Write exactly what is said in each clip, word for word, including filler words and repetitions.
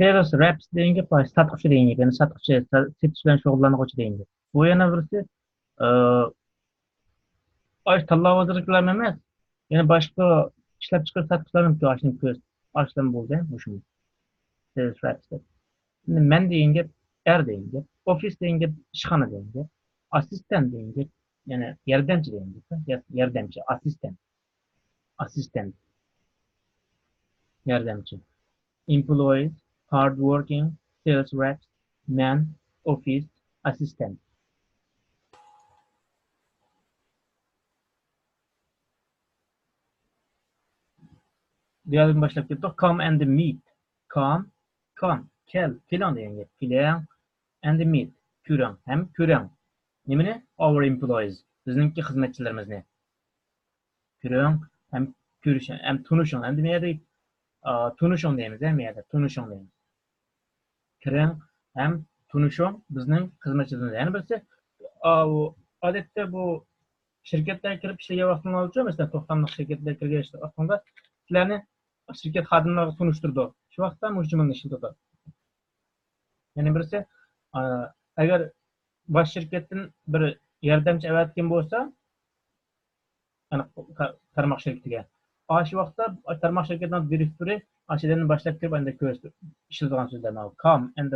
Sales reps دېگەن گەپ، ساتقۇچى دېگەن گەپ. يەنى ساتقۇچى، سېتىش بىلەن شۇغۇللانغۇچى دېگەن گەپ. بۇ يەنە بىرسى، ئاشۇ تاللا بازىرىدىكىلەرمۇ ئەمەس، يەنە باشقا ئىشلەپچىقىرىش ساتقۇچىلارنىمۇ ئاشۇنى كۆرسىتىپ، ئاشۇلارمۇ بولدى، مۇشۇمۇ. سېلس رېپس دەپ. مەن دېگەن گەپ، ئەر دېگەن گەپ، ئوفىس دېگەن گەپ، ئىشخانا دېگەن گەپ، ئاسسىستېنت دېگەن گەپ، يەنى ياردەمچى دېگەن گەپ، ياردەمچى، ئاسسىستېنت. ئاسسىستېنت. ياردەمچى. Employees, hard working, sales reps, man, office, assistant. بۇ يەردىن باشلاپ كەتتۇق. Come and meet. Come, come. كەل، كېلىڭ دېگەن گەپ. كېلىڭ. And meet. كۆرۈڭ. ھەم كۆرۈڭ. نېمىنى؟ Our employees. بىزنىڭكى خىزمەتچىلىرىمىزنى. كۆرۈڭ. ھەم كۆرۈشۈڭ. ھەم تونۇشۇڭ. ھەم نېمە يەردە، ئا، تونۇشۇڭ دەيمىز، ھە، مۇ يەردە. تونۇشۇڭ دەيمىز. كىرىڭ ھەم تونۇشۇڭ بىزنىڭ خىزمەتچىلىرىمىز. يەنە بىرسى، ئا، ئۇ، ئادەتتە بۇ شىركەتلەرگە كىرىپ ئىشلىگەن ۋاقتىڭلارچۇ، مەسىلەن، توختاملىق شىركەتلەرگە كىرگەن ۋاقتىڭدا سىلەرنى شىركەت خادىملىرىغا تونۇشتۇرىدۇ. شۇ ۋاقىتتا مۇشۇ جۈملىنى ئىشلىتىدۇ. يەنە بىرسى، ئا، ئەگەر باش شىركەتتىن بىر ياردەمچى ئەۋەتكەن بولسا، ئەنە، تا-، تارماق شىركىتىگە. ئاشۇ ۋاقىتتا تارماق شىركىتىنىڭ دىرېكتورى ئاشۇ يەردىن باشلاپ كىرىپ، ئەندى كۆرسىتىپ، ئىشلىتىدىغان سۆزلەر ماۋۇ. Come and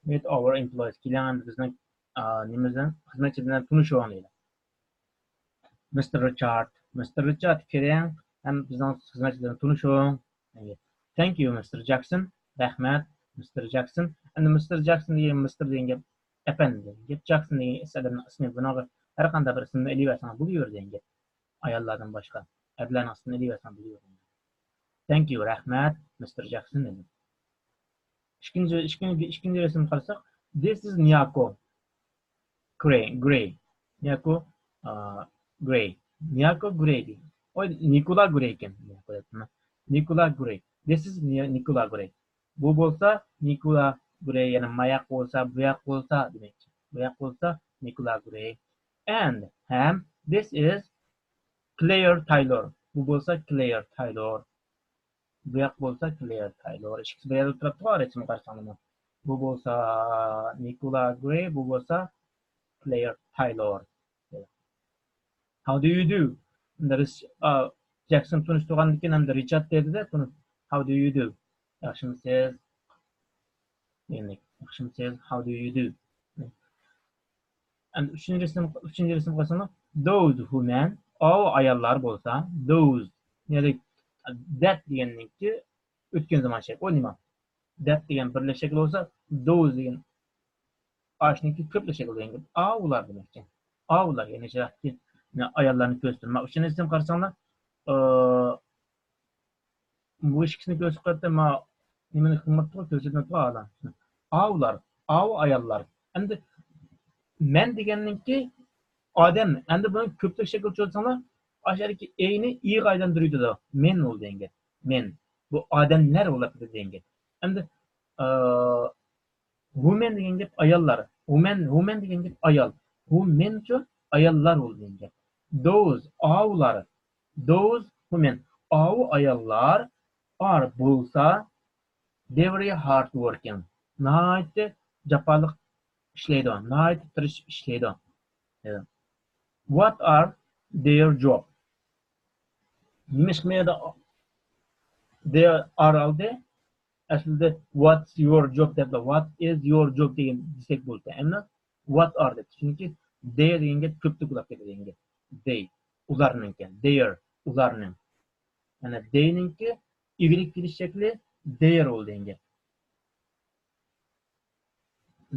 meet our employees. كېلىڭ، ئەندى بىزنىڭ، ئا، نېمىمىزدىن، خىزمەتچىلىرىمىزدىن تونۇشۇڭ دەيدۇ. مىستېر رىچارد. مىستېر رىچارد، كېلىڭ ھەم بىزنىڭ خىزمەتچىلىرىمىزدىن تونۇشۇڭ. Thank you, مىستېر جاكسون. رەھمەت، مىستېر جاكسون. ئەندى مىستېر جاكسون دېگەن، مىستېر دېگەن گەپ ئەپەندى دېگەن گەپ. جاكسون دېگەن ئىس ئادەمنىڭ ئىسمى. بۇنىڭغا ھەر قانداق بىر ئىسىمنى ئېلىۋەرسەڭ بولۇۋېرىدۇ دېگەن گەپ. ئاياللاردىن باشقا. ئەرلەرنىڭ ئىسمىنى ئېلىۋەرسەڭ بولۇۋېرىدۇ. Thank you، رەھمەت، مىستېر جاكسون دېدى. ئىككىنچى، ئىككىنچى، ئىككىنچى رەسىمگە قارىساق، this is نىياكو گرېي، گرېي. نىياكو، ئا، گرېي. نىياكو گرېي دېگەن. ئوي، نىكولا گرېي ئىكەن. نىياكو دەپتىمەن. نىكولا گرېي. This is نىيا-، نىكولا گرېي. بۇ بولسا نىكولا گرېي، يەنى ماياق بولسا، بۇياق بولسا دېمەكچى. بۇياق بولسا نىكولا گرېي. And ھەم this is كلېير تايلور. بۇ بولسا كلېير تايلور. بۇياق بولسا كلېير تايلور. ئىككىسى بىر يەردە تۇرۇپتۇغۇ، رەسىمگە قارىساڭلارمۇ. بۇ بولسا نىكولا گرېي، بۇ بولسا كلېير تايلور. How do you do? ئەمدى رىس-، ئا، جاكسون تونۇشتۇرغاندىن كېيىن ئەمدى رىچارد دېدى-دە، تونۇش-، How do you do? ياخشىمۇسىز؟ دېگەندەك. ياخشىمۇسىز؟ How do you do? ئەمدى ئۈچىنچى رەسىم، ئۈچىنچى رەسىمگە قارىساڭلار، those women، ئاۋۇ ئاياللار بولسا، those، يەنى that دېگەننىڭكى ئۆتكەن زامان شەكلى. ئۇ نېمە؟ That دېگەن بىرلەش شەكلى بولسا، those دېگەن ئاشۇنىڭكى كۆپلەش شەكلى دېگەن گەپ. ئاۋۇلار دېمەكچى. ئاۋۇلار، يەنى شۇ ئاياللارنى كۆرسىتىدۇ. مانا ئۈچىنچى رەسىمگە قارىساڭلار، ئى، بۇ ئىككىسىنى كۆرسىتىپ قويۇپتۇ، ما نېمىنى قىلماپتۇ، كۆرسەتمەپتۇ ھالا. ئاۋۇلار، ئاۋۇ ئاياللار. ئەمدى مەن دېگەننىڭكى ئادەم، ئەمدى بۇنى كۆپلۈك شەكىل چۈشۈرسەڭلار، ئاشۇ يەردىكى ئەينى ئىغا ئايلاندۇرۇۋېتىدۇ. مەن بولدى دېگەن گەپ. مەن. بۇ ئادەملەر بولۇپ كېتىدۇ دېگەن گەپ. ئەمدى، ئى، ۋۇمەن دېگەن گەپ ئاياللار. ۋۇمەن، ۋۇمەن دېگەن گەپ ئايال. ۋۇمەنچۇ ئاياللار بولدى دېگەن گەپ. Those، ئاۋۇلار. Those women، ئاۋۇ ئاياللار، are، بولسا، they very hard working، ناھايىتى جاپالىق ئىشلەيدۇ، ناھايىتى تىرىشىپ ئىشلەيدۇ. What are their job؟ نېمىشقا مەيەردە they are ئالدى؟ ئەسلىدە what's your job دەپلا، what is your job دېگەن دېسەك بولىدۇ. ئەمما what are دەپ. چۈنكى they دېگەن گەپ كۆپلۈك بولۇپ كېتىدۇ دېگەن گەپ. They. ئۇلارنىڭكى. Their. ئۇلارنىڭ. يەنى they نىڭكى ئىگىلىك كېلىش شەكلى their بولىدۇ دېگەن گەپ.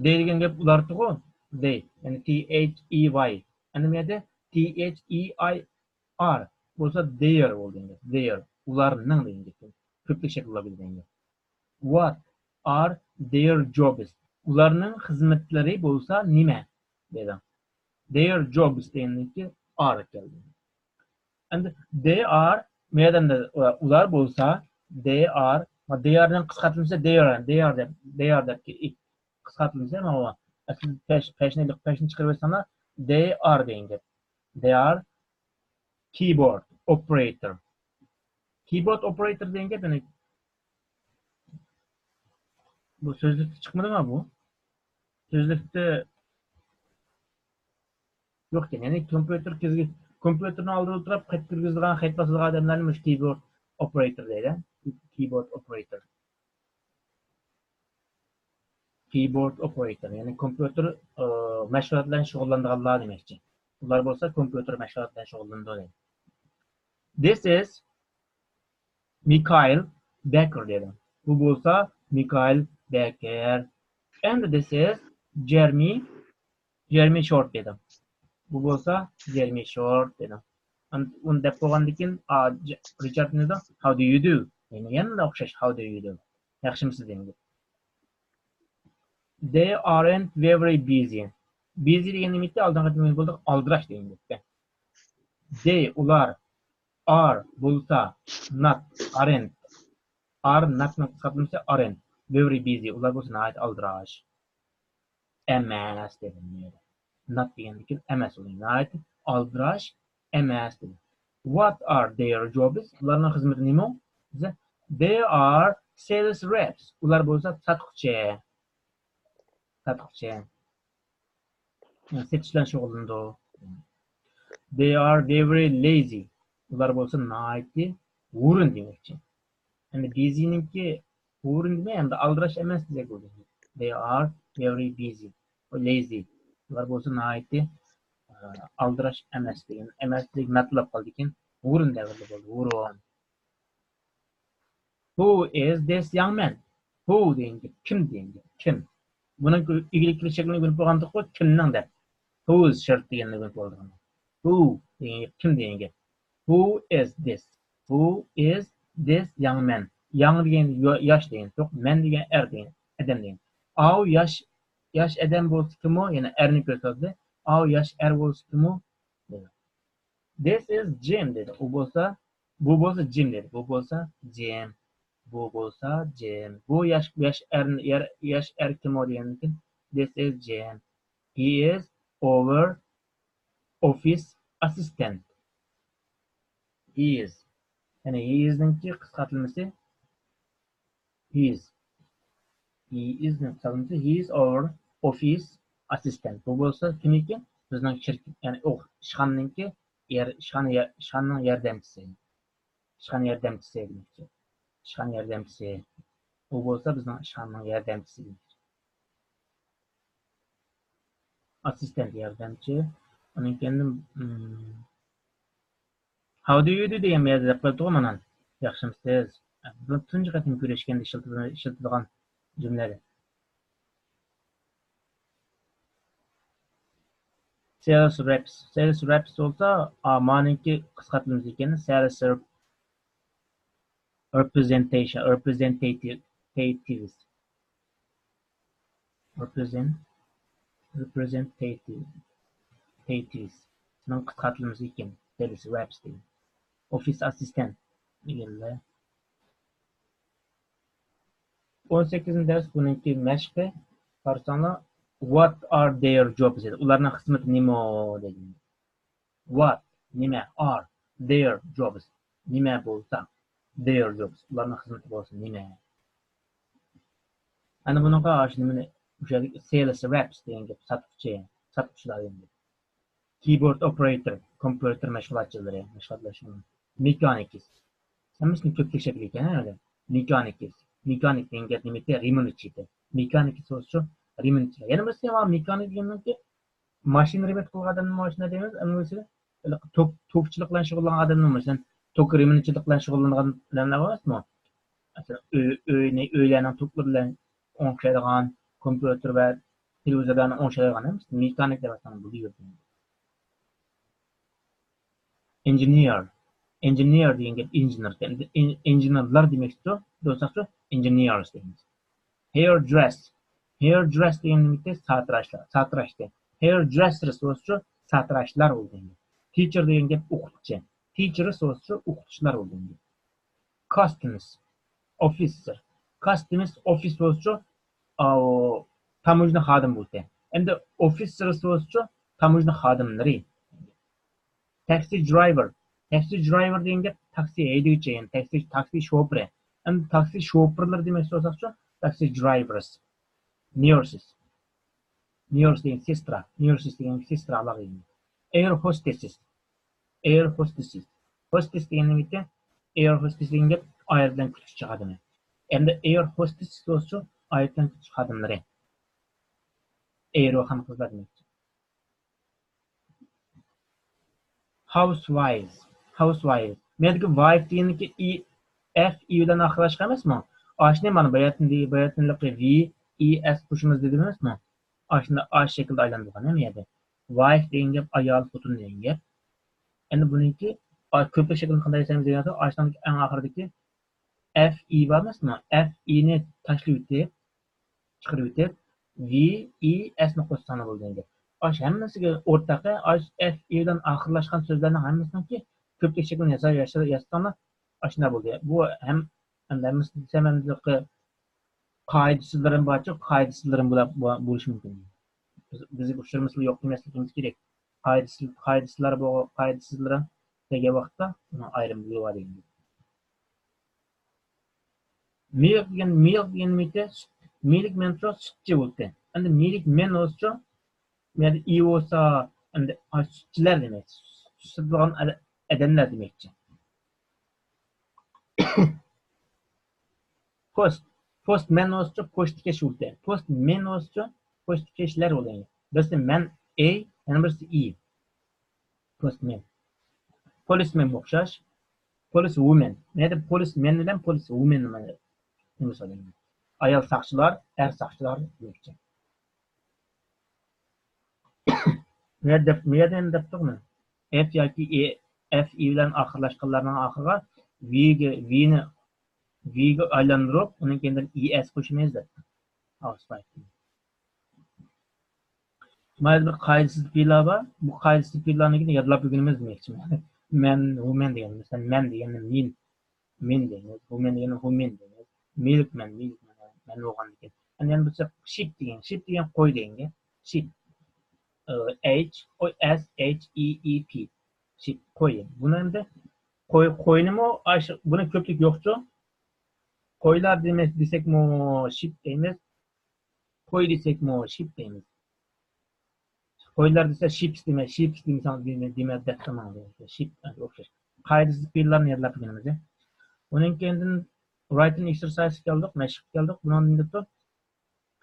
They دېگەن گەپ ئۇلارتىغۇ. They. يەنى T H E Y. ئەنە بۇ يەردە T H E I R بولسا their بولىدۇ دېگەن گەپ. Their. ئۇلارنىڭ دېگەن گەپ. كۆپلۈك شەكىلدە بولىدۇ دېگەن گەپ. What are their jobs؟ ئۇلارنىڭ خىزمەتلىرى بولسا نېمە؟ دېدى. Their jobs دېگەندىن كېيىن are كەلدى. ئەمدى they are، مەيەردە ئۇلار بولسا، they are، ما they are نىڭ قىسقارتىلمىسى they are، they are دەپ، they are دەپ قىسقارتىلمىسى، مانا ئەسلى پەش، پەشنى، پەشنى چىقىرىۋەتسەڭلار، they are دېگەن گەپ. They are keyboard operator. Keyboard operator دېگەن گەپ، يەنى بۇ سۆزلۈكتە چىقمىدىما بۇ؟ سۆزلۈكتە يوق ئىكەن. يەنى كومپيۇتېر كىرگۈ-، كومپيۇتېرنىڭ ئالدىدا ئولتۇرۇپ، خەت كىرگۈزىدىغان، خەت باسىدىغان ئادەملەرنى مۇشۇ كىيبورد ئوپېراتور دەيدۇ. كىيبورد ئوپېراتور. كىيبورد ئوپېراتور، يەنى كومپيۇتېر، ئى، مەشغۇلات بىلەن شۇغۇللانىدىغانلار دېمەكچى. ئۇلار بولسا كومپيۇتېر مەشغۇلات بىلەن شۇغۇللىنىدۇ دەيدۇ. This is Mikhail Becker دېدى. بۇ بولسا مىخائىل بەككېر. And this is Jeremy، جېرېمى شورت دېدى. بۇ بولسا جېرېمى شورت دېدى. ئان-، ئۇنى دەپ بولغاندىن كېيىن، ئا، ج-، رىچارد نېدى؟ How do you do؟ يەنە، يەنە ئوخشاش، How do you do؟ ياخشىمۇسىز دېگەن گەپ. They aren't very busy. Busy دېگەن نېمە ئىدى؟ ئالدىنقى قېتىم بولدۇق، ئالدىراش دېگەن گەپكەن. They، ئۇلار، are، بولسا، not، aren't. Are، not نىڭ قىسقارتمىسى aren't. Very busy، ئۇلار بولسا ناھايىتى ئالدىراش. ئەمەس دېدىم. Not دېگەندىن كېيىن ئەمەس، ئۇلار ناھايىتى ئالدىراش ئەمەس دېدىم. What are their jobs؟ ئۇلارنىڭ خىزمىتى نېمە؟ They are sales reps. ئۇلار بولسا ساتقۇچى. ساتقۇچى. سېتىش بىلەن شۇغۇللىنىدۇ. They are very lazy. ئۇلار بولسا ناھايىتى ھۇرۇن دېمەكچى. ئەمدى بىزىنىڭكى ھۇرۇن دېمەي، ئەمدى ئالدىراش ئەمەس دېسەك بولىدۇ. They are very busy. Lazy. ئۇلار بولسا ناھايىتى، ئە، ئالدىراش ئەمەس دېگەن. ئەمەس دېگەن ناتلاپ قالدىكەن. ھۇرۇن دەۋرىدە بولدى. ھۇرۇن. Who is this young man? Who دېگەن گەپ كىم دېگەن گەپ. كىم؟ بۇنىڭ ئىگىلىك كىرىش شەكلىنى ئۆگىنىپ بولغانىدۇققۇ، كىمنىڭ دەپ. Whose شەرت دېگەننى ئۆگىنىپ بولىدىغان. Who دېگەن گەپ كىم دېگەن گەپ. Who is this? Who is this young man? Young دېگەن يا-، ياش دېگەن. يوق، man دېگەن ئەر دېگەن، ئادەم دېگەن. ئاۋۇ ياش، ياش ئادەم بولسا كىم ئۇ؟ يەنە ئەرنى كۆرسەتتى. ئاۋۇ ياش ئەر بولسا كىم ئۇ؟ This is Jim دېدى. ئۇ بولسا، بۇ بولسا جىم دېدى. بۇ بولسا جىم. بۇ بولسا جىم. بۇ ياش، ياش ئەر، ياش ئەر كىم ئۇ دېگەندىن كېيىن، this is Jim. He is our office assistant. He is. يەنى he is نىڭكى قىسقارتىلمىسى. He is. He is نىڭ قىسقارتىلمىسى. He is our office assistant. بۇ بولسا كىمكى؟ بىزنىڭ شىركەت، يەنى ئۇ ئىشخانىنىڭكى يەر، ئىشخانا، يەر، ئىشخانىنىڭ ياردەمچىسى. ئىشخانا ياردەمچىسى دېمەكچى. ئىشخانا ياردەمچىسى. ئۇ بولسا بىزنىڭ ئىشخانىنىڭ ياردەمچىسى دېمەكچى. ئاسسىستېنت، ياردەمچى. ئۇنىڭ كەينىدىن، ئىم، How do you do دېگەن بۇ يەردە دەپ قويۇپتىغۇ مانا. ياخشىمۇسىز؟ بۇ تۇنجى قېتىم كۆرۈشكەندە ئىشلىتىدىغان، ئىشلىتىدىغان جۈملە. Sales reps. Sales reps بولسا، ئا، مانىڭكى قىسقارتىلمىسى ئىكەن. Sales rep-، representation، representatives. Represent-، representative-، tatives نىڭ قىسقارتىلمىسى ئىكەن. Sales reps دېگەن. Office assistant دېگەنلەر. ئون سەككىزىنچى دەرس بۇنىڭكى مەشقى. قارىساڭلار، what are their jobs دېدى. ئۇلارنىڭ خىزمىتى نېمە دېدى. What، نېمە، are their jobs، نېمە بولسا، their jobs، ئۇلارنىڭ خىزمىتى بولسا نېمە. ئەنە بۇنىڭغا ئاشۇ نېمىنى، ئوشۇ يەردىكى sales reps دېگەن گەپ، ساتقۇچى، ساتقۇچىلار دېگەن گەپ. Keyboard operator، كومپيۇتېر مەشغۇلاتچىلىرى، مەشغۇلاتلاشما. Mechanics. ھەممىسىنى كۆپ تەكشۈرگەن ئىكەن، ھە، مېكانىكىس. مېكانىك دېگەن گەپ نېمە ئىكەن؟ رېمونتچى. مېكانىكىس بولسا رېمونتچى. يەنە بىرسى مېكانىك دېگەننىڭكى ماشىنا رېمونت قىلغان ئادەمنى ماشىنا دەيمىز. ئەمما بىرسى توك، توكچىلىق بىلەن شۇغۇللانغان ئادەمنى، مەسىلەن، توك رېمونتچىلىق بىلەن شۇغۇللانغان ئادەملەر بار ئەمەسمۇ؟ مەسىلەن، ئۆي، ئۆينى، ئۆيلەرنىڭ توكلىرى بىلەن ئوڭشايدىغان، كومپيۇتېر ۋە تېلېۋىزورلارنى ئوڭشايدىغان ئەمەس، مېكانىك دەپ ئاتىغان بۇ يەردە. Engineer. Engineer دېگەن گەپ ئىنژېنېر ئىكەن. ئىن-، ئىنژېنېرلار دېمەكچىدۇ. بولساقچۇ، engineers دەيمىز. Hairdress. Hairdress دېگەن نېمىكى؟ ساتىراشلار. ساتىراشتى. Hairdressers بولسىچۇ، ساتىراشلار بولدى. Teacher دېگەن گەپ ئوقۇتقۇچى. Teachers بولسىچۇ، ئوقۇتقۇچىلار بولدى. Customs officer. Customs office بولسىچۇ، ئاۋۇ، تاموژنا خادىمى بولدى. ئەمدى officers بولسىچۇ، تاموژنا خادىملىرى. Taxi driver. Taxi driver دېگەن گەپ تاكسى ھەيدىگۈچى، يەنى تاكسى، تاكسى شوپۇرى. ئەمدى تاكسى شوپۇرلىرى دېمەكچى بولساقچۇ، taxi drivers, nurses. Nurse دېگەن سېسترا، nurses دېگەن سېسترالار دېگەن. Air hostesses، air hostesses. Hostess دېگەن نېمە ئىكەن؟ Air hostess دېگەن گەپ ئايروپىلان كۈتكۈچى خادىمى. ئەمدى air hostess بولسىچۇ ئايروپىلان كۈتكۈچى خادىملىرى. ئايروخان قىزلار دېمەكچى. Housewives. Housewives. مەندىكى wife دېگەننىكى ئى، ئەف ئى بىلەن ئاخىرلاشقان ئەمەسمۇ؟ ئاشۇنى مانا باياتىن، باياتىنلىقى ۋى، ئى، ئەس قوشىمىز دېدىم ئەمەسمۇ؟ ئاشۇنداق ئاش شەكلىدە ئايلاندۇرغان ھەم يەردە. Wife دېگەن گەپ ئايال، خوتۇن دېگەن گەپ. ئەمدى بۇنىڭكى ئا، كۆپلۈك شەكلىنى قانداق ياسايمىز دېگەندە، ئاشۇنداق ئەڭ ئاخىرىدىكى ئەف ئى بار ئەمەسمۇ؟ ئەف ئى نى تاشلىۋېتىپ، چىقىرىۋېتىپ، ۋى ئى ئەس نى قوشساڭلار بولىدۇ ئەمدى. ئاش ھەممىسىگە ئورتاق، ئاش ئەف ئى بىلەن ئاخىرلاشقان سۆزلەرنىڭ ھەممىسىنىڭكى كۆپلۈك شەكلىنى ياسا-، ياسا-، ياسىتساڭلار ئاشۇنداق بولدى. بۇ ھەم، ھەم ھەممىسى دېسەم ھەمدە قائىدىسىزلىرىم بارچۇ، قائىدىسىزلىرىم بولا-، بو-، بولۇشى مۇمكىن. بىز، بىزگە ئۇچرىمىسىلا يوق دېمەسلىكىمىز كېرەك. قائىدىسىز، قائىدىسىزلار بو-، قائىدىسىزلىرىم دېگەن ۋاقىتتا ئۇنىڭ ئايرىم يولى بار دېگەن گەپ. مىلك دېگەن، مىلك دېگەن نېمىكەن؟ سۈت. مىلك مەن تۇرۇپ سۈتچى بولدى. ئەمدى مىلك مەن بولسىچۇ، مەن ئى بولسا، ئەمدى، ئا، سۈتچىلەر دېمەك. سۈت ساتىدىغان ئادە-، ئادەملەر دېمەكچى. پوست. پوست مەن بولسىچۇ، پوچتا كەش بولدى. پوست مەن بولسىچۇ، پوچتا كەشلەر بولدى. بىرسى مەن ئەي، يەنە بىرسى ئى. پوستمەن. پولىسمەنمۇ ئوخشاش. پولىس ۋۇمەن. مەن يەردە پولىسمەن بىلەن پولىس ۋۇمەن نېمە سۆزلەيمەن؟ ئايال ساقچىلار، ئەر ساقچىلار دېمەكچى. مەن يەردە، مەن يەردە نېمە دەپتۇق مەن؟ ئەف ياكى ئى، ئەف ئى بىلەن ئاخىرلاشقانلارنىڭ ئاخىرىغا ۋىگە، ۋىنى، ۋىگە ئايلاندۇرۇپ، ئۇنىڭ كەينىدىن ئى ئەس قوشىمىز دەپتۇ. مانا بىر قائىدىسىز پېئىللار بار. بۇ قائىدىسىز پېئىللارنىڭكىنى يادلاپ ئۆگىنىمىز دېمەكچىمەن. مەن، ۋۇمەن دېگەن، مەسىلەن، مەن دېگەننى مېن، مېن دەيمىز. ۋۇمەن دېگەننى ۋۇمېن دەيمىز. مىلكمەن، مىلكمەن، مەن بولغاندىكىن. ئەمدى يەنە بىر شىپ دېگەن، شىپ دېگەن قوي دېگەن گەپ. شىپ. ئېچ، ئو، ئېس، ئېچ، ئى، ئى، پى. شىپ، قوي. بۇنى ئەمدى قوي، قوينىمۇ، ئاش-، بۇنى كۆپلۈك يوقچۇ؟ قويلار دېمەك دېسەكمۇ شىپ دەيمىز. قوي دېسەكمۇ شىپ دەيمىز. قويلار دېسە شىپس دېمە، شىپس دېمىسەڭ دېمە، دېمە دەپ تۇرماڭ. شىپ ئوخشاش. قائىدىسىز پېئىللارنى يادلاپ ئۆگىنىمىز. ئۇنىڭ كەينىدىن رايتىنگ ئېكسېرسايزغا كەلدۇق، مەشىققە كەلدۇق. بۇنىڭدىن كېيىن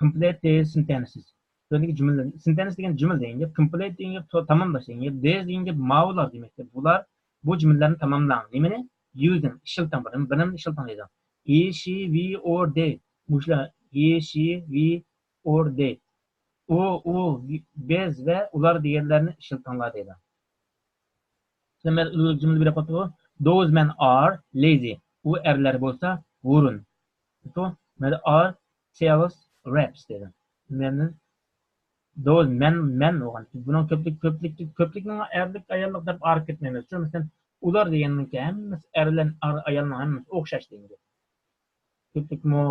كومپلېت دېيز سېنتېنسىز. بۇ يەردىكى جۈملە، سېنتېنس دېگەن جۈملە دېگەن گەپ، كومپلېت دېگەن گەپ تو-، تاماملاش دېگەن گەپ، دېيز دېگەن گەپ ماۋۇلار دېمەكتە. بۇلار، بۇ جۈملىلەرنى تاماملاڭ. نېمىنى؟ يۇزىڭ، ئىشلىتىڭ، بىر، بىر نېمىنى ئىشلىتىڭ دەيدۇ. ھى، شى، ۋى، ئور، دېي. مۇشۇلار ھى، شى، ۋى، ئور، دېي. ئۇ، ئۇ، بىز ۋە ئۇلار دېگەنلەرنى ئىشلىتىڭلار دەيدۇ. مەن ئۈلگىلىك جۈملە بېرىپ قويۇپتۇ. Those men are lazy. ئۇ ئەرلەر بولسا ھۇرۇن. مەن ئار سېلس رېپس دېدىم. مەن، those men، مەن بولغان. بۇنىڭ كۆپلۈك، كۆپلۈك، كۆپلۈكنىڭ ئەرلىك، ئاياللىق دەپ ئايرىپ كەتمەيمىز. شۇ مەسىلەن، ئۇلار دېگەننىڭكى ھەممىسى ئەرلەر، ئايالنىڭ ھەممىسى ئوخشاش دېگەن گەپ. كۆپلۈكمۇ،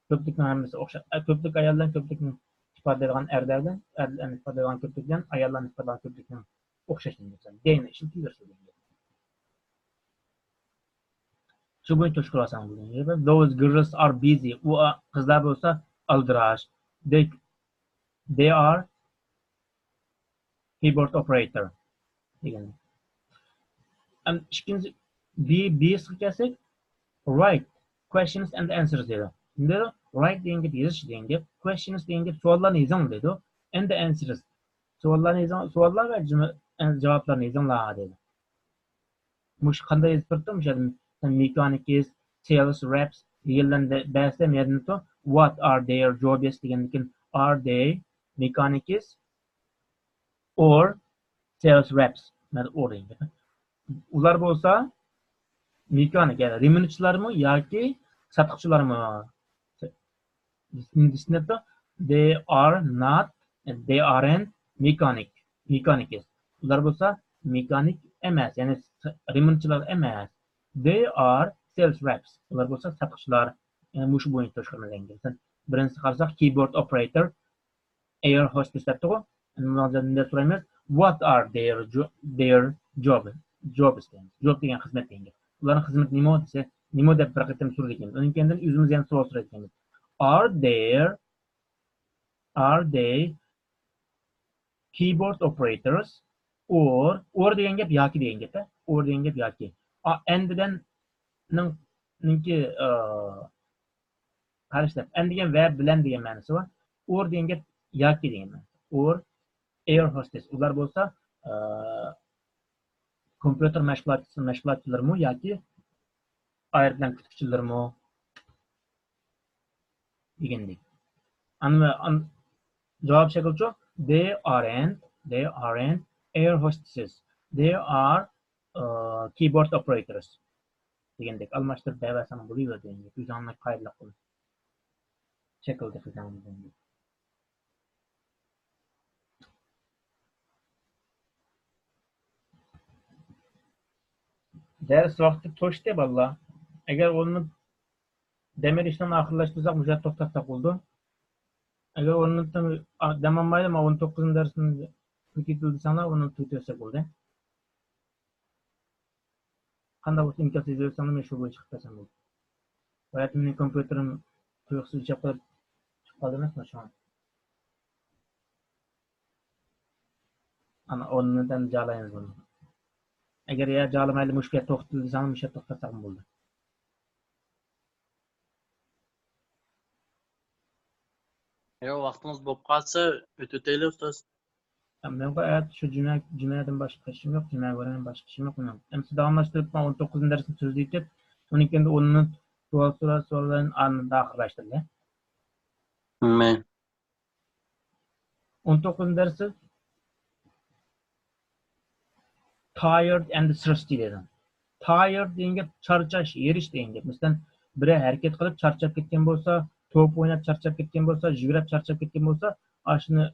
كۆپلۈكنىڭ ھەممىسى ئوخشاش. ئە، كۆپلۈك ئايال بىلەن كۆپلۈكنى ئىپادىلەيدىغان ئەرلەر بىلەن، ئەرلەرنى ئىپادىلەيدىغان كۆپلۈك بىلەن ئاياللارنى ئىپادىلەيدىغان كۆپلۈكنىڭ ئوخشاش دېگەن گەپ. دېينى ئىشلىتىۋېرىسىلەر دېگەن گەپ. شۇ بويىچە توشقۇرلاساڭ بولىدۇ. Those girls are busy. ئۇ قىزلار بولسا ئالدىراش. They، they are keyboard operator دېگەن. ئەم، ئىككىنچى، بى، بىسىغا كەلسەك، write questions and answers دەيدۇ. دەيدۇ، write دېگەن گەپ يېزىش دېگەن گەپ، questions دېگەن گەپ سوئاللارنى يېزىڭ دەيدۇ. And answers. سوئاللارنى يېزىڭ، سوئاللار ۋە جۈملە-، ئە، جاۋابلارنى يېزىڭلار دەيدۇ. مۇشۇ قانداق يېزىپ تۇرۇپتۇ؟ مۇشۇ يەردە مېخانىكس، سېلس رېپس دېگەنلەرنى بەرسە، مەيەردىن تۇ، what are their jobs دېگەندىن كېيىن، are they mechanics or sales reps؟ مەن ئۇلار بولسا مېخانىك، يەنى رېمونتچىلارمۇ ياكى ساتقۇچىلارمۇ؟ They are not، they aren't mechanic، mechanics. ئۇلار بولسا مېخانىك ئەمەس، يەنى رېمونتچىلار ئەمەس. They are sales reps. ئۇلار بولسا ساتقۇچىلار. يەنى مۇشۇ بويىچە توشقۇرلىنىدىكەن. بىرىنچىسىگە قارىساق، keyboard operator، air hostess دەپتىغۇ. ئەمدى بۇنىڭ جاۋابىنى سورايمىز. What are their jo-، their job، jobs دەيمىز. Job دېگەن خىزمەت دېگەن گەپ. ئۇلارنىڭ خىزمىتى نېمە دېسە، نېمە دەپ بىر قېتىم سورىدىكەن. ئۇنىڭ كەينىدىن ئۆزىمىز يەنە سوئال سورايدىكەنمىز. Are there, are they keyboard operators or, or دېگەن گەپ ياكى دېگەن گەپ، or دېگەن گەپ ياكى. And بىلەن نىڭ، نىڭكى، ئە، قارشى تەرەپ. And دېگەن ۋە بىلەن دېگەن مەنىسى بار. Or دېگەن گەپ ياكى دېگەن مەنىسى. Or air hostess. ئۇلار بولسا، ئە، كومپيۇتېر مەشغۇلاتچىسى، مەشغۇلاتچىلىرىمۇ ياكى ئايروپىلان كۈتكۈچىلىرىمۇ دېگەندەك. ئەمما، ئەم-، جاۋاب شەكلىچۇ؟ They aren't, they aren't air hostesses. They are, uh, keyboard operators. دېگەندەك. ئالماشتۇرۇپ دەۋەرسەڭ بولۇۋېرىدۇ ئەمدى. ئۆزۈڭنى قايىللىق قىل. شەكىلدە قىلساڭ بولىدۇ. دەرس ۋاقتى توشتى، بالىلار. ئەگەر ئۇنى دەم ئېلىشتىن ئاخىرلاشتۇرساق، مۇشۇ يەردە توختاتساق بولىدۇ. ئەگەر ئۇنى دەم ئالمايلى، مانا ئون توققۇزىنچى دەرسنى تۈگىتىلدى دېسەڭلار، ئۇنى تۈگىتىۋەتسەك بولدى. قانداق بولسا ئىنكاس يېزىۋەتسەڭلار، مەن شۇ بويىچە قىلىپ بەرسەم بولدى. بۇ يەردە مېنىڭ كومپيۇتېرىم تۇيۇقسىز ئۆچۈپ قېلىپ چىقىپ قالدى ئەمەسمۇ شۇڭا. ئانا ئورنىدىن جالايمىز بۇنى. ئەگەر يا جالىمايلى مۇشۇ يەردە توختىتىل دېسەڭ، مۇشۇ يەردە توختاتساقمۇ بولىدۇ. ياق، ۋاقتىمىز بولۇپ قالسا ئۆتۈۋېتەيلى، ئۇستاز. مەن بۇ ئەتە شۇ جۈمە، جۈمەدىن باشقا ئىشىم يوق، جۈمە كۈنى باشقا ئىشىم يوق مېنىڭ. ئەمسە داۋاملاشتۇرۇپ، مانا ئون توققۇزىنچى دەرسنى سۆزلىيىپ، ئۇنىڭ كېيىن ئۇنىڭ سوئال سوراش سوئاللارنى ئاندىن ئاخىرلاشتۇردى. مم. ئون توققۇزىنچى دەرسى tired and thirsty دېدىم. Tired دېگەن گەپ چارچاش، ھېرىش دېگەن گەپ. مەسىلەن، بىرەر ھەرىكەت قىلىپ چارچاپ كەتكەن بولسا، توپ ئويناپ چارچاپ كەتكەن بولسا، يۈگۈرۈپ چارچاپ كەتكەن بولسا، ئاشۇنى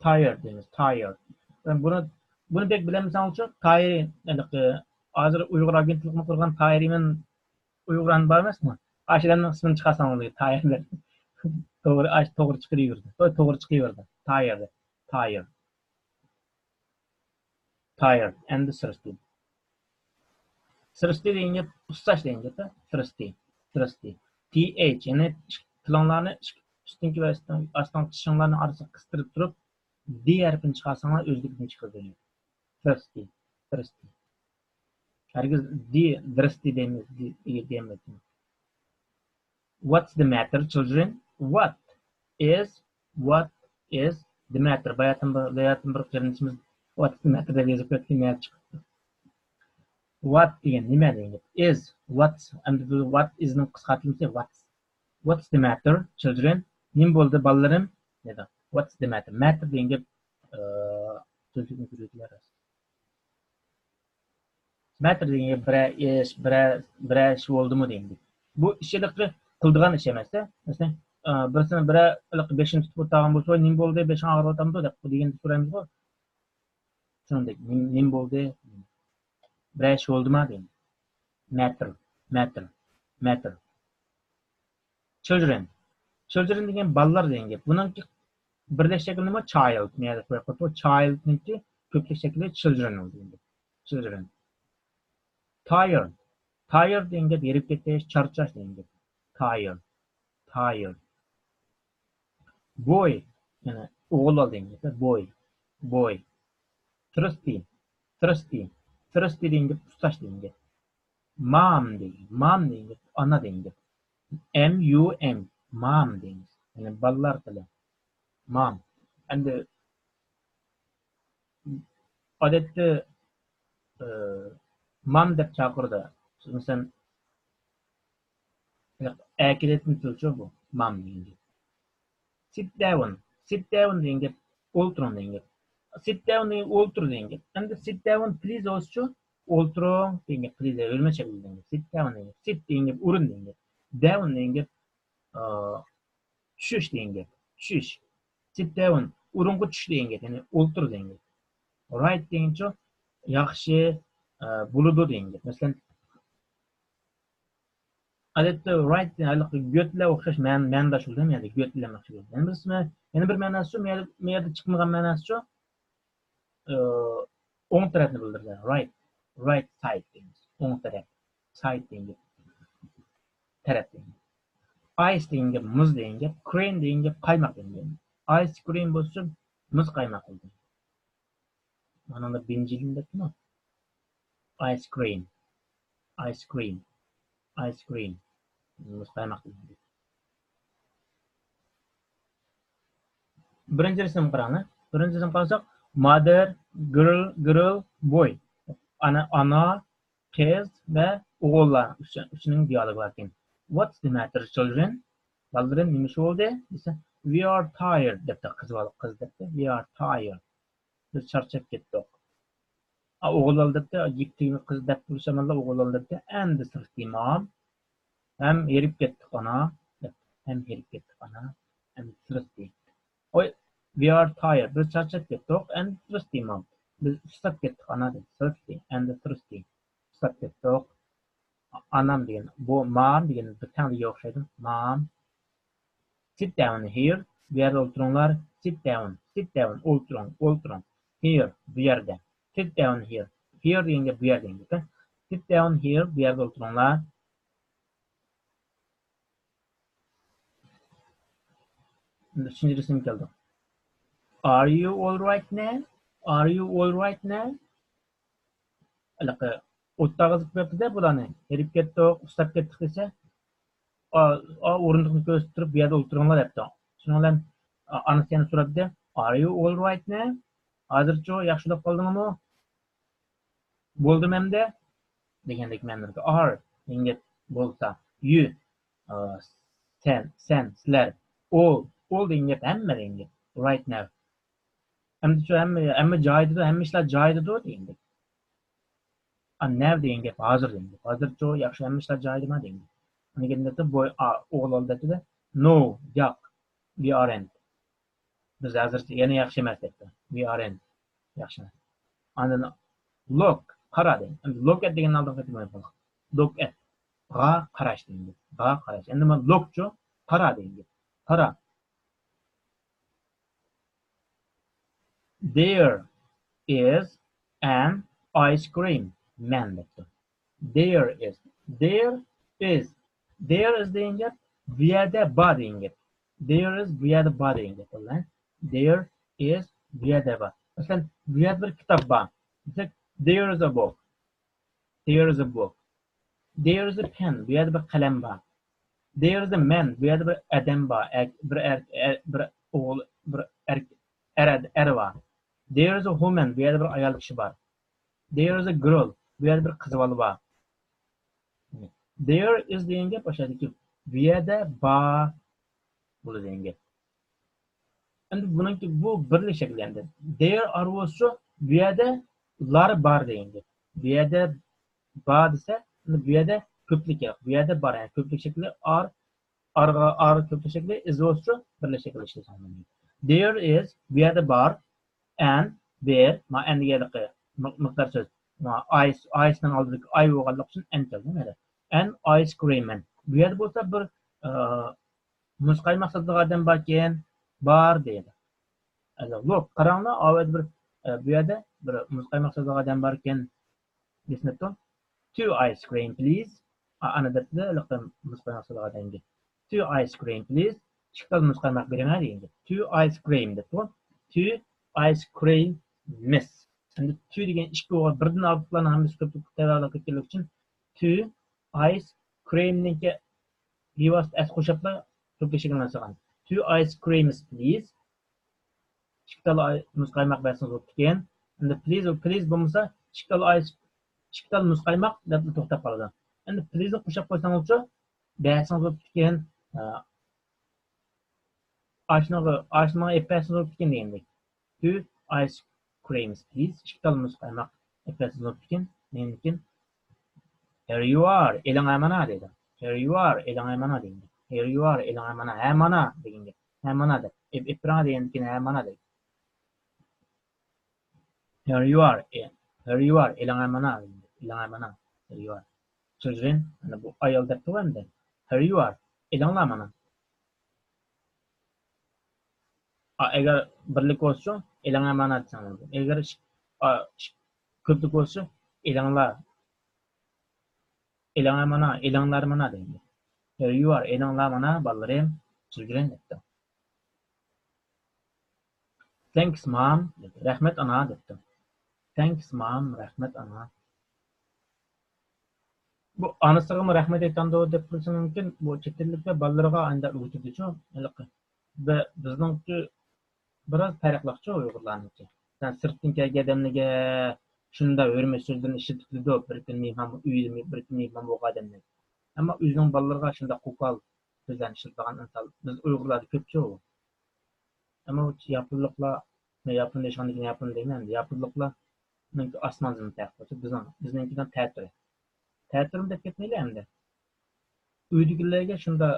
tired دەيمىز، tired. بۇنى، بۇنى بەك بىلەلمىسەڭلارچۇ، تايىر، ھېلىقى، ھازىر ئۇيغۇر ئاگېنتلىقىمۇ قۇرغان تايىر ئىمىن ئۇيغۇر ئان بار ئەمەسمۇ؟ ئاشۇلارنىڭ ئىسمىنى چىقارساڭلار تايىر دەپ. توغرا، ئاش-، توغرا چىقىرىۋېرىدۇ. توي توغرا چىقىۋېرىدۇ. تايىر دەپ. تايىر. Tired and thirsty. Thirsty دېگەن گەپ ئۇسساش دېگەن گەپ، thirsty. Thirsty. T H، يەنى تىلىڭلارنى ئۈستۈنكى ۋە ئاستىڭ-، ئاستىڭقى چىشىڭلارنى ئارىسىغا قىستۇرۇپ تۇرۇپ، D ھەرپىنى چىقارساڭلار ئۆزلۈكىدىن چىقىدۇ. Thirsty. Thirsty. ھەرگىز D، درستي دەيمىز، D، دېيەلمەيتتىم. What's the matter, children? What is, what is the matter? باياتىن بىر، باياتىن بىر قېرىندىشىمىز what's the matter دەپ يېزىپ كەتتى، مەن چىقىپتۇ. What دېگەن نېمە دېگەن گەپ. Is، what's، ئەمدى بۇ what is نىڭ قىسقارتىلمىسى what's. What's the matter, children? نېمە بولدى، بالىلىرىم؟ دېدى. What's the matter? Matter دېگەن گەپ، ئى، سۆزلۈكنى كۆرۈۋېتىلەر. مەتر دېگەن گەپ بىرەر ئىش، بىرەر، بىرەر ئىش بولدىمۇ دېگەن گەپ. بۇ ئىش ھېلىقى قىلىدىغان ئىش ئەمەس-دە. مەسىلەن، ئە، بىرسىنى بىرەر ھېلىقى بېشىنى تۇتۇپ ئولتۇرغان بولسا، «ۋاي، نېمە بولدى؟ بېشىڭ ئاغرىۋاتامدۇ؟» دەپ دېگەندە سورايمىزغۇ. شۇنىڭدەك، «نېمە، نېمە بولدى؟ بىرەر ئىش بولدىما؟» دېگەن. مەتر، مەتر، مەتر. Children. Children دېگەن بالىلار دېگەن گەپ. بۇنىڭكى بىرلەش شەكلى نېمە؟ Child. نېمە دەپ قويۇپ قويۇپتۇ؟ Child نىڭكى كۆپلەش شەكلى children دېگەن گەپ. Children. Tired. Tired دېگەن گەپ ھېرىپ كېتىش، چارچاش دېگەن گەپ. Tired. Tired. Boy. يەنى ئوغۇل بالا دېگەن گەپ. Boy. Boy. Thirsty. Thirsty. Thirsty دېگەن گەپ ئۇسساش دېگەن گەپ. Mom دېگەن، mom دېگەن گەپ، ئانا دېگەن گەپ. M U M، mom دەيمىز. يەنى بالىلار تىلى. Mom. ئەمدى ئادەتتە، ئى، mom دەپ چاقىرىدۇ. مەسىلەن، ئەركىلەتمە تىلچۇ بۇ، mom دېگەن گەپ. Sit down. Sit down دېگەن گەپ ئولتۇرۇڭ دېگەن گەپ. Sit down دېگەن ئولتۇر دېگەن گەپ. ئەمدى sit down please بولسىچۇ، ئولتۇرۇڭ دېگەن گەپ، please ھۆرمەت شەكلىدە دېگەن گەپ. Sit down دېگەن گەپ. Sit دېگەن گەپ ئۇرۇن دېگەن گەپ. Down دېگەن گەپ، ئا، چۈشۈش دېگەن گەپ. چۈشۈش. Sit down، ئورۇنغا چۈش دېگەن گەپ، يەنى ئولتۇر دېگەن گەپ. Right دېگەنچۇ، ياخشى، ئا، بولىدۇ دېگەن گەپ. مەسىلەن، ئادەتتە right ھېلىقى good بىلەن ئوخشاش مەن-، مەنىداش بولىدۇ، يەنى good بىلەن ئوخشاش. يەنە بىرسى، يەنە بىر مەناسىچۇ، مەيەردە، مەيەردە چىقمىغان مەناسىچۇ، ئى، ئوڭ تەرەپنى بىلدۈرىدۇ. Right، right side دەيمىز. ئوڭ تەرەپ. Side دېگەن گەپ. تەرەت دېگەن گەپ. ئايس دېگەن گەپ مۇز دېگەن گەپ، كرېم دېگەن گەپ قايماق دېگەن گەپ. ئايس كرېم بولسا مۇز قايماق بولىدۇ. مانا بېنجىلىن دەپتىمۇ. ئايس كرېم، ئايس كرېم، ئايس كرېم. مۇز قايماق دېگەن گەپ. بىرىنچى رەسىمگە قاراڭلار. بىرىنچى رەسىمگە قارىساق، مادەر، گىرل، گىرل، بوي. ئانا، ئانا، قىز ۋە ئوغۇللار ئۈچ-، ئۈچىنىڭ دىيالوگى باركەن. What's the matter, children? بالىلىرىم، نېمە ئىش بولدى دېسە، We are tired دەپتۇ قىز بالا، قىز دەپتۇ، We are tired. بىز چارچاپ كەتتۇق. ئا، ئوغۇل بالا دەپتۇ، يىپ تۈگمە قىز دەپ تۇرۇش ئامانلا ئوغۇل بالا دەپتۇ، And thirsty, mom. ھەم ھېرىپ كەتتۇق ئانا دەپتۇ. ھەم ھېرىپ كەتتۇق ئانا. And thirsty. ئوي، We are tired. بىز چارچاپ كەتتۇق. And thirsty, mom. بىز ئۇسساپ كەتتۇق ئانا دەيدۇ. Thirsty and thirsty. ئۇسساپ كەتتۇق. ئانام دېگەن، بۇ مام دېگەن بىر تەڭلىگە ئوخشايدۇ. Mom. Sit down here. بۇ يەردە ئولتۇرۇڭلار. Sit down. Sit down. ئولتۇرۇڭ. ئولتۇرۇڭ. Here. بۇ يەردە. Sit down here. Here دېگەن گەپ بۇ يەردە دېگەن گەپ. Sit down here. بۇ يەردە ئولتۇرۇڭلار. ئۈچىنچى رەسىم كەلدى. Are you all right now? Are you all right now? ھېلىقى ئوتتاغا زىق بېرىپتۇ-دە بۇلارنى. ھېرىپ كەتتۇق، ئۇسساپ كەتتۇق دېسە، ئا، ئا، ئورۇندۇقنى كۆرسىتىپ تۇرۇپ، بۇ يەردە ئولتۇرۇڭلار دەپتۇ. شۇنىڭ بىلەن، ئا، ئانىسى يەنە سورىدى، Are you all right now? ھازىرچۇ ياخشى بولۇپ قالدىڭمۇ؟ بولدىمۇ ئەمدى؟ دېگەندەك مەنىدىكى are دېگەن گەپ بولسا، you، ئا، سەن، سەن، سىلەر، all، all دېگەن گەپ ھەممە دېگەن گەپ. Right now. ئەمدىچۇ ھەممە، ھەممە جايىدىدۇ، ھەممە ئىشلار جايىدىدۇ دېگەندەك. ئا، now دېگەن گەپ ھازىر دېگەن گەپ. ھازىرچۇ ياخشى ھەممە ئىشلار جايىدىما دېگەن گەپ. ئۇنى دېگەندە بۇ، ئا، ئوغۇل بالا دەپتۇ-دە، No، ياق. We aren't. بىز ھازىرچە يەنە ياخشى ئەمەس دەپتۇ. We aren't. ياخشى ئەمەس. ئاندىن look، قارا دەيدۇ. ئەمدى look at دېگەننى ئالدىغا قېتىپ قويۇپ قالدۇق. Look at. غا قاراش دېگەن گەپ. غا قاراش. ئەمدى مانا look چۇ؟ قارا دېگەن گەپ. قارا. There is an ice cream man دەپتۇ. There is. There is. There is دېگەن گەپ بۇ يەردە بار دېگەن گەپ. There is بۇ يەردە بار دېگەن گەپ. There is بۇ يەردە بار. مەسىلەن، بۇ يەردە بىر كىتاب بار دېسەك، there is a book. There is a book. There is a pen. بۇ يەردە بىر قەلەم بار. There is a man. بۇ يەردە بىر ئادەم بار. ئەر-، بىر ئەر-، ئەر-، بىر ئوغۇل، بىر ئەر-، ئەر، ئەر بار. There is a woman. بۇ يەردە بىر ئايال كىشى بار. There is a girl. بۇ يەردە بىر قىز بالا بار. There is دېگەن گەپ ئاشۇ يەردىكى بۇ يەردە بار بولىدۇ دېگەن گەپ. ئەمدى بۇنىڭكى بۇ بىرلىك شەكلى ئەمدى. There are بولسا بۇ يەردە لار بار دېگەن گەپ. بۇ يەردە بار دېسە، ئەمدى بۇ يەردە كۆپلۈك يوق. بۇ يەردە بار، يەنى كۆپلۈك شەكلى are، are، are كۆپلۈك شەكلى، is بولسا بىرلىك شەكلى ئىشلىسەڭ. There is بۇ يەردە بار، an بىر، ما ئەن دېگەنلىكى مىق-، مىقدار سۆز. ما ئايس، ئايسنىڭ ئالدىدىكى ئاي بولغانلىقى ئۈچۈن ئەن كەلدى. مەيلى. An ice cream man. بۇ يەردە بولسا بىر، ئە، مۇز قايماق ساتىدىغان ئادەم باركەن، بار دەيدۇ. Look، قاراڭلار، ئاۋەدە بىر، ئە، بۇ يەردە بىر مۇز قايماق ساتىدىغان ئادەم باركەن دېسىنىپتۇ. Two ice cream, please. ئا، ئانا دەپتۇ، ھېلىقى مۇز قايماق ساتىدىغان ئادەمگە. Two ice cream, please. ئىككى تال مۇز قايماق بېرىڭە دېگەن گەپ. Two ice cream دەپتۇ. Two ice cream, miss. ئەمدى two دېگەن ئىككى بولغان بىردىن ئارتۇقلارنىڭ ھەممىسى كۆپلۈك تەۋەلىك كەتكەنلىكى ئۈچۈن two ice cream نىڭكى بىۋاسىتە ئەس قوشۇپلا كۆپلۈك شەكىلنى ياسىغان. Two ice creams, please. ئىككى تال ئاي-، مۇز قايماق بەرسىڭىز بوپتىكەن. ئەمدى please، please بولمىسا، ئىككى تال ئايس، ئىككى تال مۇز قايماق دەپلا توختاپ قالىدۇ. ئەمدى please نى قوشۇپ قويسىڭىزچۇ، بەرسىڭىز بوپتىكەن. ئاشۇنىڭغا، ئاشۇنى ماڭا ئېلىپ بەرسىڭىز بوپتىكەن دېگەندەك. Two ice creams, please. ئىككى تال مۇز قايماق ئېلىپ بەرسىڭىز بوپتىكەن دېگەندىكىن. Here you are، ئېلىڭە مانا دەيدۇ. Here you are، ئېلىڭە مانا دېگەن. Here you are، ئېلىڭە مانا. ھە مانا دېگەن گەپ. ھە مانا دەپ. ئېپ-، ئېلىپ بېرىڭە دېگەندىكىن ھە مانا دەيدۇ. Here you are، ئە، here you are، ئېلىڭە مانا دېگەن گەپ. ئېلىڭە مانا. Here you are. Children، مانا بۇ ئايال دەپتۇ ئەمدى. Here you are، ئېلىڭلار مانا. ئا، ئەگەر بىرلىك بولسىچۇ، ئېلىڭە مانا دېسەڭ بولىدۇ. ئەگەر ئىش-، ئا، ئىش-، كۆپلۈك بولسىچۇ، ئېلىڭلار. ئېلىڭە مانا، ئېلىڭلار مانا دەيدۇ. Here you are، ئېلىڭلار مانا بالىلىرىم، children دەپتۇ. Thanks mom، رەھمەت ئانا دەپتۇ. Thanks mom، رەھمەت ئانا. بۇ ئانىسىغىمۇ رەھمەت ئېيتامدۇ دەپ قويۇشى مۇمكىن. بۇ چەت ئەللىكلەر بالىلىرىغا ئانداق ئۆگىتىدىچۇ. ھېلىقى بى-، بىزنىڭكى بىراز پەرقلىقچۇ ئۇيغۇرلارنىڭكى. سەن سىرتتىن كەلگەن ئادەملەرگە شۇنداق ھۆرمەت سۆزلىرىنى ئىشلىتىپ كېلىدۇ، بىر كۈن مېھمان، ئۆيدە بىر كۈن مېھمان بولغان ئادەملەر. ئەمما ئۆزىنىڭ بالىلىرىغا شۇنداق قوپال سۆزلەرنى ئىشلىتىدىغان ئىنسان بىز ئۇيغۇرلاردا كۆپچۇ. ئەمما ياپونلۇقلار، مەن ياپون دېيىشكەندىن كېيىن ياپون دەيمەن، ياپونلۇقلارنىڭكى ئاسمان زېمىن پەرق بولسا، بىزنىڭ، بىزنىڭكىدىن تەتۈر. تەتۈرمۇ دەپ كەتمەيلى ئەمدى. ئۆيدىكىلەرگە شۇنداق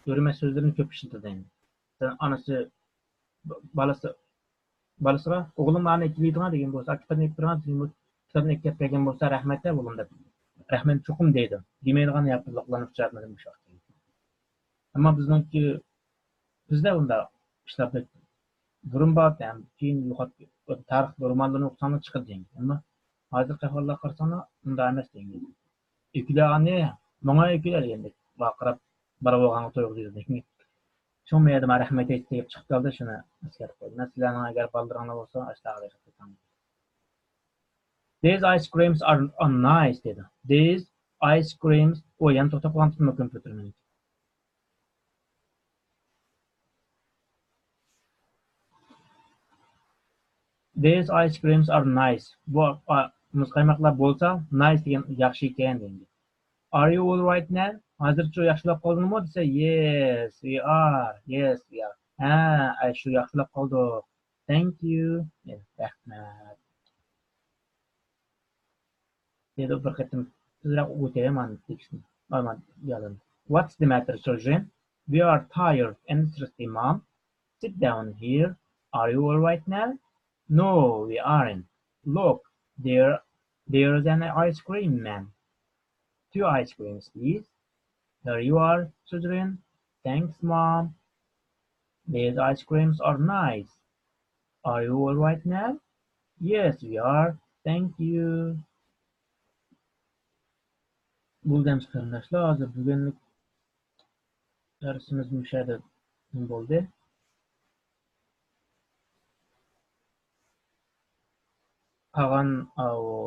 ھۆرمەت سۆزلىرىنى كۆپ ئىشلىتىدۇ ئەمدى. سەن ئانىسى بالىسى، بالىسىغا، «ئوغلۇم، مانا ئېلىپ كېلىۋېتىڭ» دېگەن بولسا، «كىتابنى ئېلىپ بېرىڭ» دېگەن بولسا، «كىتابنى ئېلىپ كەپ بەرگەن بولسا، رەھمەت دە، ئوغلۇم» دەپ، «رەھمەت چوقۇم» دەيدۇ. دېمەيدىغان ياپونلۇقلارنى ئۇچراتمىدىم مۇشۇ ۋاقىتقىچە. ئەمما بىزنىڭكى، بىزدە ئۇنداق ئىشلار بەك بۇرۇن بار ئىكەن، كېيىن يوقاپ، تارىخ رومانلىرىنى ئوقۇساڭلار چىقىدۇ دېگەن. ئەمما ھازىرقى ئەھۋاللارغا قارىساڭلار ئۇنداق ئەمەس دېگەن. ئۆكۈلە ئانى، ماڭا ئۆكۈلە دېگەندەك ۋارقىراپ بارا بولغانغا تويغۇ دېگەندەك. شۇڭا مەن يەنە رەھمەت ئېيتىپ چىقىپ قالدى، شۇنى ئەسكەرتىپ قويدۇم. مەن سىلەرنىڭ ئەگەر بالىلىرىڭلار بولسا ئاشۇنداق قىلىپ كېتىڭ. These ice creams are, are nice دېدى. These ice creams، ئۇ يەنە توختاپ قالغانتىمۇ كومپيۇتېرىم. These ice creams are nice. بۇ، ئا، مۇز قايماقلار بولسا، nice دېگەن ياخشى ئىكەن دېگەن. Are you all right now? ھازىرچۇ ياخشىلاپ قالدىڭمۇ دېسە، yes, we are. Yes, we are. ھە، ئەي شۇ ياخشىلاپ قالدۇق. Thank you. رەھمەت. دېدى بىر قېتىم تېزرەك ئوقۇۋېتەي مانا تېكىستنى. مانا، مانا، يازدىم. What's the matter, children? We are tired and thirsty, Mom. Sit down here. Are you all right now? No, we aren't. Look, there, there's an ice cream man. Two ice creams, please. Here you are, children. Thanks, Mom. These ice creams are nice. Are you all right now? Yes, we are. Thank you. بولدى ئەمىسە قېرىنداشلار، ھازىر بۈگۈنلۈك دەرسىمىز مۇشۇ يەردە بولدى. قالغان، ئاۋۇ،